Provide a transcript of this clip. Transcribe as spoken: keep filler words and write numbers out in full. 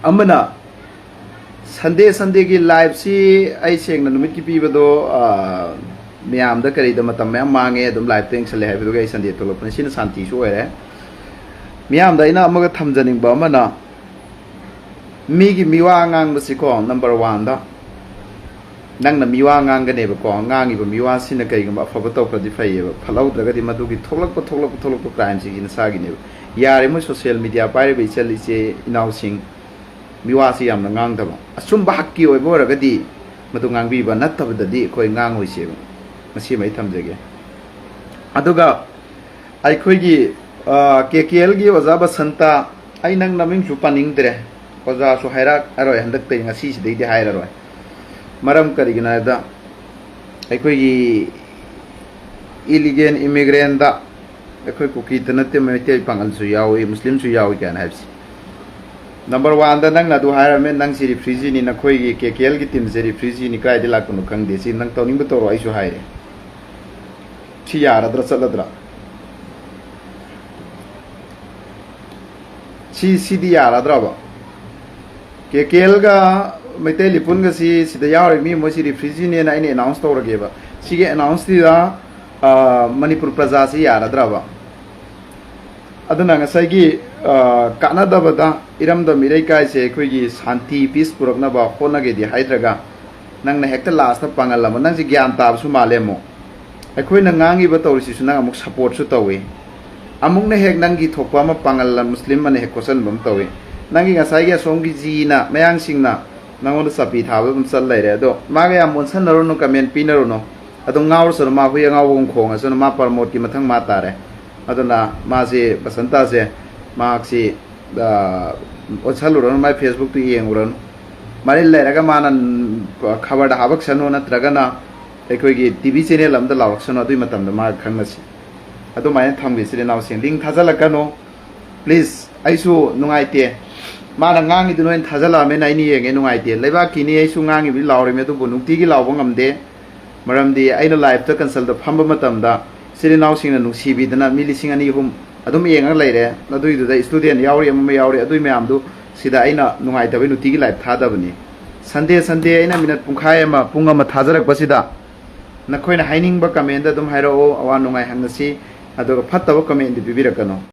ꯑꯃꯅ, ꯁꯟꯗꯦ ꯁꯟꯗꯦꯒꯤ ꯂꯥꯏꯞꯁꯤ ꯑꯩ ꯁꯦꯡꯅ ꯅꯨꯃꯤꯠꯀꯤ ꯄꯤꯕꯗꯣ, ꯑ, ꯃꯌꯥꯝꯗ ꯀꯔꯤꯗ ꯃꯇꯝ ꯃꯌꯥꯝ ꯃꯥꯡꯉꯦ, ꯑꯗꯨꯝ ꯂꯥꯏꯞꯇ ꯌꯦꯡꯁꯜꯂꯦ ꯍꯥꯏꯕꯗꯨꯒꯤ ꯑꯩ ꯁꯟꯗꯦ ꯊꯣꯛꯂꯛꯄꯅꯤ꯫ ꯁꯤꯅ ꯁꯥꯟꯇꯤꯁꯨ ꯑꯣꯏꯔꯦ꯫ ꯃꯤꯌꯥꯝꯗ ꯑꯩꯅ ꯑꯃꯒ ꯊꯝꯖꯅꯤꯡꯕ ꯑꯃꯅ, ꯃꯤꯒꯤ ꯃꯤꯋꯥ ꯉꯥꯡꯕꯁꯤꯀꯣ, ꯅꯝꯕꯔ ꯋꯥꯟꯗ ꯅꯪꯅ ꯃꯤꯋꯥ ꯉꯥꯡꯒꯅꯦꯕꯀꯣ, ꯉꯥꯡꯉꯤꯕ ꯃꯤꯋꯥꯁꯤꯅ ꯀꯩꯒꯨꯝꯕ ꯑꯐꯕ ꯇꯧꯈ꯭ꯔꯗꯤ ꯐꯩꯌꯦꯕ, ꯐꯠꯍꯧꯗ꯭ꯔꯒꯗꯤ ꯃꯗꯨꯒꯤ ꯊꯣꯛꯂꯛꯄ, ꯊꯣꯛꯂꯛꯄ, ꯊꯣꯛꯂꯛꯄ ꯀ꯭ꯔꯥꯏꯝꯁꯤꯡꯁꯤ ꯅꯁꯥꯒꯤꯅꯦꯕ꯫ ꯌꯥꯔꯦ, ꯃꯣꯏ ꯁꯣꯁꯤꯌꯦꯜ ꯃꯤꯗꯤꯌꯥ ꯄꯥꯏꯔꯤꯕ ꯏꯆꯜ ꯏꯆꯦ ꯏꯅꯥꯎꯁꯤꯡ, ꯃꯤꯋꯥꯁꯤ ꯌꯥꯝꯅ ꯉꯥꯡꯗꯕ, ꯑꯆꯨꯝꯕ ꯍꯛꯀꯤ ꯑꯣꯏꯕ ꯑꯣꯏꯔꯒꯗꯤ ꯃꯗꯨ ꯉꯥꯡꯕꯤꯕ, ꯅꯠꯇꯕꯗꯗꯤ ꯑꯩꯈꯣꯏ ꯉꯥꯡꯉꯣꯏꯁꯦꯕ꯫ ꯃꯁꯤꯃ ꯑꯩ ꯊꯝꯖꯒꯦ꯫ ꯑꯗꯨꯒ ꯑꯩꯈꯣꯏꯒꯤ, ꯑ, ꯀꯦ ꯀꯦ ꯑꯦꯜꯒꯤ ꯑꯣꯖꯥ ꯕꯁꯟꯇ, ꯑꯩ ꯅꯪ ꯅꯃꯤꯡꯁꯨ ꯄꯟꯅꯤꯡꯗ꯭ꯔꯦ, ꯑꯣꯖꯥꯁꯨ ꯍꯥꯏꯔꯛꯑꯔꯣꯏ, ꯍꯟꯗꯛꯇꯩ, ꯉꯁꯤꯁꯤꯗꯩꯗꯤ ꯍꯥꯏꯔꯔꯣꯏ꯫ ꯃꯔꯝ ꯀꯔꯤꯒꯤꯅꯣ ꯍꯥꯏꯕꯗ, ꯑꯩꯈꯣꯏꯒꯤ ꯏꯂꯤꯒꯦꯜ ꯏꯃꯤꯒ꯭ꯔꯦꯟꯗ ꯑꯩꯈꯣꯏ ꯀꯨꯀꯤꯗ ꯅꯠꯇꯦ, ꯃꯩꯇꯩ ꯄꯥꯉꯜꯁꯨ ꯌꯥꯎꯏ, ꯃꯨꯁꯂꯤꯝꯁꯨ ꯌꯥꯎꯏ ꯀꯥꯏꯅ ꯍꯥꯏꯕꯁꯦ꯫ ꯅꯝꯕꯔ ꯋꯥꯟꯗ ꯅꯪꯅ ꯑꯗꯨ ꯍꯥꯏꯔꯝꯃꯦ, ꯅꯪꯁꯤ ꯔꯤꯐ꯭ꯌꯨꯖꯤꯅꯤ, ꯅꯈꯣꯏꯒꯤ ꯀꯦ ꯀꯦ ꯑꯦꯜꯒꯤ ꯇꯤꯝꯁꯦ ꯔꯤꯐ꯭ꯌꯨꯖꯤꯅꯤ, ꯀꯥꯏꯗꯩ ꯂꯥꯛꯄꯅꯣ ꯈꯪꯗꯦ, ꯁꯤ ꯅꯪ ꯇꯧꯅꯤꯡꯕ ꯇꯧꯔꯣ, ꯑꯩꯁꯨ ꯍꯥꯏꯔꯦ꯫ ꯁꯤ ꯌꯥꯔꯗ꯭ꯔꯥ, ꯆꯠꯂꯗ꯭ꯔꯥ? ꯁꯤ, ꯁꯤꯗꯤ ꯌꯥꯔꯗ꯭ꯔꯕ? ꯀꯦ ꯀꯦ ꯑꯦꯜꯒ ꯃꯩꯇꯩ ꯂꯤꯄꯨꯟꯒꯁꯤ ꯁꯤꯗ ꯌꯥꯎꯔꯤ ꯃꯤ ꯃꯣꯏꯁꯤ ꯔꯤꯐ꯭ꯌꯨꯖꯤꯅꯦꯅ ꯑꯩꯅ ꯑꯦꯅꯥꯎꯟꯁ ꯇꯧꯔꯒꯦꯕ꯫ ꯁꯤꯒꯤ ꯑꯦꯅꯥꯎꯟꯁꯇꯨꯗ, ꯑ, ꯃꯅꯤꯄꯨꯔ ꯄ꯭ꯔꯖꯥꯁꯤ ꯌꯥꯔꯗ꯭ꯔꯕ? ꯑꯗꯨꯅ ꯉꯁꯥꯏꯒꯤ, ꯑ, ꯀꯥꯟꯅꯗꯕꯗ ꯏꯔꯝꯗꯝ ꯏꯔꯩ ꯀꯥꯏꯁꯦ ꯑꯩꯈꯣꯏꯒꯤ ꯁꯥꯟꯇꯤ, ꯄꯤꯁ ꯄꯨꯔꯛꯅꯕ ꯍꯣꯠꯅꯒꯦꯗꯤ ꯍꯥꯏꯗ꯭ꯔꯒ, ꯅꯪꯅ ꯍꯦꯛꯇ ꯂꯥꯁꯇ ꯄꯥꯡꯒꯜ ꯑꯃ, ꯅꯪꯁꯦ ꯒ꯭ꯌꯥꯟ ꯇꯥꯕꯁꯨ ꯃꯥꯜꯂꯦ ꯑꯃꯨꯛ꯫ ꯑꯩꯈꯣꯏꯅ ꯉꯥꯡꯉꯤꯕ ꯇꯧꯔꯤꯁꯤꯁꯨ ꯅꯪ ꯑꯃꯨꯛ ꯁꯞꯄꯣꯔꯠꯁꯨ ꯇꯧꯏ꯫ ꯑꯃꯨꯛꯅ ꯍꯦꯛ ꯅꯪꯒꯤ ꯊꯣꯛꯄ ꯑꯃ ꯄꯥꯡꯒꯜ ꯃꯨꯁꯂꯤꯝ ꯑꯃꯅ ꯍꯦꯛ ꯈꯣꯠꯆꯟꯕ ꯑꯃ ꯇꯧꯏ꯫ ꯅꯪꯒꯤ ꯉꯁꯥꯏꯒꯤ ꯑꯁꯣꯝꯒꯤ ꯖꯤꯅ, ꯃꯌꯥꯡꯁꯤꯡꯅ ꯅꯪꯉꯣꯟꯗ ꯆꯄꯤ ꯊꯥꯕ ꯑꯗꯨꯝ ꯆꯠ ꯂꯩꯔꯦ꯫ ꯑꯗꯣ ꯃꯥꯒ ꯌꯥꯝ ꯑꯣꯟꯁꯟꯅꯔꯨꯅꯨ, ꯀꯃꯦꯟ ꯄꯤꯅꯔꯨꯅꯨ꯫ ꯑꯗꯨꯝ ꯉꯥꯎꯔꯁꯅꯨ, ꯃꯥ ꯍꯨꯏ ꯑꯉꯥꯎꯕꯒꯨꯝ ꯈꯣꯡꯉꯁꯅꯨ, ꯃꯥ ꯄ꯭ꯔꯃꯣꯗꯀꯤ ꯃꯊꯪ ꯃꯥ ꯇꯥꯔꯦ꯫ ꯑꯗꯨꯅ ꯃꯥꯁꯤ, ꯕꯁꯟꯇꯁꯦ, ꯃꯍꯥꯛꯁꯤ, ꯑ, ꯑꯣꯟꯁꯜꯂꯨꯔꯅꯨ, ꯃꯥꯏ ꯐꯦꯁꯕꯨꯛꯇꯨ ꯌꯦꯡꯉꯨꯔꯅꯨ꯫ ꯃꯔꯤꯜ ꯂꯩꯔꯒ ꯃꯥꯅ ꯈꯕꯔꯗ ꯍꯥꯞꯄꯛꯁꯅꯨ, ꯅꯠꯇ꯭ꯔꯒꯅ ꯑꯩꯈꯣꯏꯒꯤ ꯇꯤ ꯚꯤ ꯆꯦꯅꯦꯜ ꯑꯝꯗ ꯂꯥꯎꯔꯛꯁꯅꯨ, ꯑꯗꯨꯒꯤ ꯃꯇꯝꯗ ꯃꯥꯒ ꯈꯪꯅꯁꯤ꯫ ꯑꯗꯨꯃꯥꯏꯅ ꯊꯝꯒꯦ, ꯏꯆꯤꯜ ꯏꯅꯥꯎꯁꯤꯡ꯫ ꯂꯤꯡ ꯊꯥꯖꯤꯜꯂꯛꯀꯅꯨ, ꯄ꯭ꯂꯤꯖ꯫ ꯑꯩꯁꯨ ꯅꯨꯡꯉꯥꯏꯇꯦ, ꯃꯥꯅ ꯉꯥꯡꯉꯤꯗꯨ ꯅꯣꯏꯅ ꯊꯥꯖꯤꯜꯂꯛꯑꯃꯦꯅ ꯑꯩꯅ ꯌꯦꯡꯉꯦ, ꯅꯨꯡꯉꯥꯏꯇꯦ꯫ ꯂꯩꯕꯥꯛꯀꯤꯅꯤ, ꯑꯩꯁꯨ ꯉꯥꯡꯉꯤꯕꯅꯤ, ꯂꯥꯎꯔꯤꯕꯅꯤ, ꯑꯗꯨꯕꯨ ꯅꯨꯡꯇꯤꯒꯤ ꯂꯥꯎꯕ ꯉꯝꯗꯦ꯫ ꯃꯔꯝꯗꯤ ꯑꯩꯅ ꯂꯥꯏꯐꯇ ꯀꯟꯁꯜꯗ ꯐꯝꯕ ꯃꯇꯝꯗ ꯏꯆꯤꯜ ꯏꯅꯥꯎꯁꯤꯡꯅ ꯅꯨꯡꯁꯤꯕꯤꯗꯅ ꯃꯤ ꯂꯤꯁꯤꯡ ꯑꯅꯤ ꯑꯍꯨꯝ ꯑꯗꯨꯝ ꯌꯦꯡꯉꯒ ꯂꯩꯔꯦ꯫ ꯑꯗꯨꯏꯗꯨꯗ ꯏꯁꯇꯨꯗꯦꯟ ꯌꯥꯎꯔꯤ, ꯑꯃ ꯑꯃ ꯌꯥꯎꯔꯤ, ꯑꯗꯨꯏ ꯃꯌꯥꯝꯗꯨ ꯁꯤꯗ ꯑꯩꯅ ꯅꯨꯡꯉꯥꯏꯇꯕꯩ ꯅꯨꯡꯇꯤꯒꯤ live ꯊꯥꯗꯕꯅꯤ꯫ Sunday Sunday ꯑꯩꯅ minute ꯄꯨꯡꯈꯥꯏ ꯑꯃ, ꯄꯨꯡ ꯑꯃ ꯊꯥꯖꯔꯛꯄꯁꯤꯗ ꯅꯈꯣꯏꯅ ꯍꯥꯏꯅꯤꯡꯕ comment ꯑꯗꯨꯝ ꯍꯥꯏꯔꯛꯑꯣ, ꯑꯋꯥ ꯅꯨꯡꯉꯥꯏ ꯍꯪꯉꯁꯤ꯫ ꯑꯗꯨꯒ ꯐꯠꯇꯕ commentꯗꯤ ꯄꯤꯕꯤꯔꯛꯀꯅꯨ꯫